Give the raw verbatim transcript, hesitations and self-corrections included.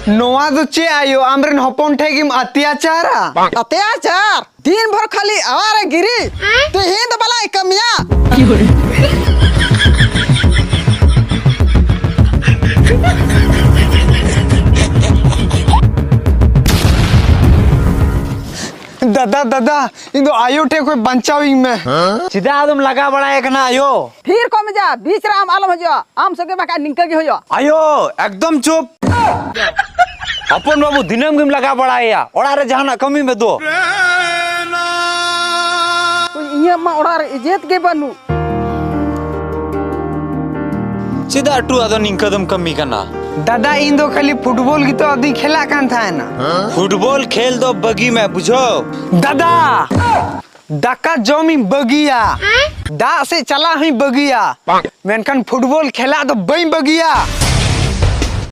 ᱱᱚᱣᱟ ᱫᱚ ᱪᱮᱫ ᱟᱭᱳ, ᱟᱢᱨᱮᱱ ᱦᱚᱯᱚᱱ ᱴᱷᱮᱡ ᱜᱮᱢ ᱚᱛᱛᱟᱪᱟᱨᱟ? ᱚᱛᱛᱟᱪᱟᱨ? ᱫᱤᱱ ᱵᱷᱳᱨ ᱠᱷᱟᱹᱞᱤ ᱟᱣᱟᱨ ᱜᱤᱨᱤ, ᱛᱮᱦᱮᱧ ᱫᱚ ᱵᱟᱞᱟᱭ ᱠᱟᱹᱢᱤᱭᱟ᱾ ᱫᱟᱫᱟ, ᱫᱟᱫᱟ, ᱤᱧ ᱫᱚ ᱟᱭᱳ ᱴᱷᱮᱡ ᱠᱷᱚᱡ ᱵᱟᱧᱪᱟᱣᱤᱧ ᱢᱮ᱾ ᱪᱮᱫᱟᱜ ᱟᱫᱚᱢ ᱞᱟᱜᱟ ᱵᱟᱲᱟᱭᱮ ᱠᱟᱱᱟ ᱟᱭᱳ? ᱛᱷᱤᱨ ᱠᱚᱜ ᱢᱮ ᱡᱟ, ᱵᱤᱪ ᱨᱮ ᱟᱢ ᱟᱞᱚᱢ ᱦᱤᱡᱩᱜᱼᱟ, ᱟᱢ ᱥᱚᱸᱜᱮ ᱵᱟᱠᱷᱟᱡ ᱱᱤᱝᱠᱟᱹ ᱜᱮ ᱦᱩᱭᱩᱜᱼᱟ᱾ ᱟᱭᱳ, ᱮᱠᱫᱚᱢ ᱪᱩᱯ᱾ ᱦᱚᱯᱚᱱ ᱵᱟᱹᱵᱩ ᱫᱤᱱᱟᱹᱢ ᱜᱮᱢ ᱞᱟᱜᱟ ᱵᱟᱲᱟᱭᱮᱭᱟ, ᱚᱲᱟᱜ ᱨᱮ ᱡᱟᱦᱟᱱᱟᱜ ᱠᱟᱹᱢᱤ ᱢᱮ ᱫᱚ᱾ ᱤᱧᱟᱹᱜ ᱢᱟ ᱚᱲᱟᱜ ᱨᱮ ᱤᱡᱽᱡᱚᱛ ᱜᱮ ᱵᱟᱹᱱᱩᱜ᱾ ᱪᱮᱫᱟᱜ ᱴᱩ ᱟᱫᱚ ᱱᱤᱝᱠᱟᱹ ᱫᱚᱢ ᱠᱟᱹᱢᱤ ᱠᱟᱱᱟ? ᱫᱟᱫᱟ, ᱤᱧ ᱫᱚ ᱠᱷᱟᱹᱞᱤ ᱯᱷᱩᱴᱵᱚᱞ ᱜᱮᱛᱚ ᱟᱫᱚᱧ ᱠᱷᱮᱞᱟᱜ ᱠᱟᱱ ᱛᱟᱦᱮᱱᱟ᱾ ᱯᱷᱩᱴᱵᱚᱞ ᱠᱷᱮᱞ ᱫᱚ ᱵᱟᱹᱜᱤ ᱢᱮ, ᱵᱩᱡᱷᱟᱹᱣ? ᱫᱟᱫᱟ, ᱫᱟᱠᱟ ᱡᱚᱢᱤᱧ ᱵᱟᱹᱜᱤᱭᱟ, ᱫᱟᱜ ᱥᱮᱫ ᱪᱟᱞᱟᱜ ᱦᱚᱸᱧ ᱵᱟᱹᱜᱤᱭᱟ, ᱢᱮᱱᱠᱷᱟᱱ ᱯᱷᱩᱴᱵᱚᱞ ᱠᱷᱮᱞᱟᱜ ᱫᱚ ᱵᱟᱹᱧ ᱵᱟᱹᱜᱤᱭᱟ᱾